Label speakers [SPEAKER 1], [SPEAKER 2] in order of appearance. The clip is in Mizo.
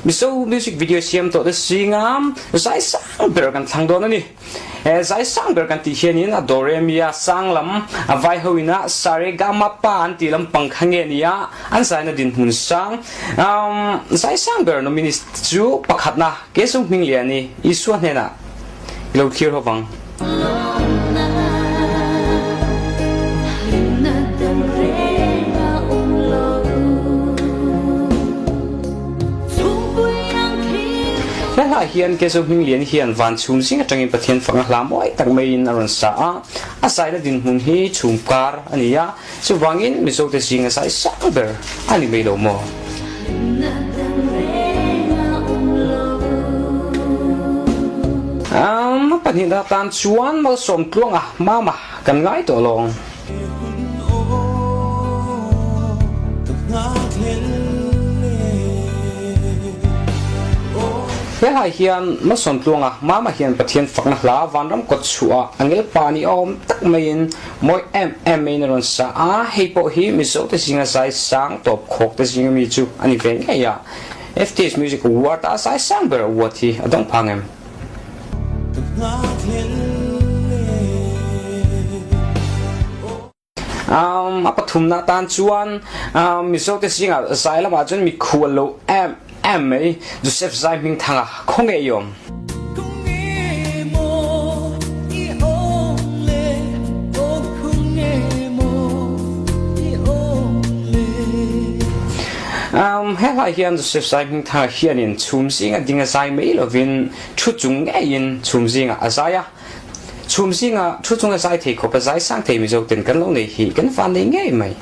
[SPEAKER 1] Mizo music video siam tawh te zinga zai sang ber kan thlang dawn a ni. He zai sang ber kan tih hianin a Doremia sang lam a vai ho ina Saregama-pa an tih lampang kha nge nia an zaina dinhmun sang zai sang ber nominees chu pakhatna Kesu Hmingliani Isua hnenah i lo thlir ho vang. He hla hian Kezo Hminglian hian van chhum zing atangin Pathian fak a hla mawi tak maiin a rawn sa a, a zaina dinhmun hi chhum kar a ni a, chuvangin Mizote zinga zai sang ber a ni mai lo maw? A pahnihna tan chuan malsawm tluanga mama kan ngai tawh lawng. He hlai hian malsawm tluanga mama hian Pathian fakna hla vanram kawt chhuah angel pa ni awm tak maiin Mawi em em maiin a rawn sa a, hei pawh hi Mizote zinga zai sang tawp khawk te zinga mi chu a ni ve ngei a. FTH Music Award a zai sang ber award hi a dawng phang em? A pathumna atan chuan Mizote zinga zai lamah chuan mikhual lo em em mai Joseph Zai Hmingthanga khaw nge i awm? He hlai hian Joseph Zai Hmingthanga hianin chhum zinga ding a zai mai lovin thu chung ngeiin chhum zingah a zai a. Chhum zinga thu chung a zai thei khawp a zai sang thei Mizo ten kan lo nei hi kan van nei ngei mai.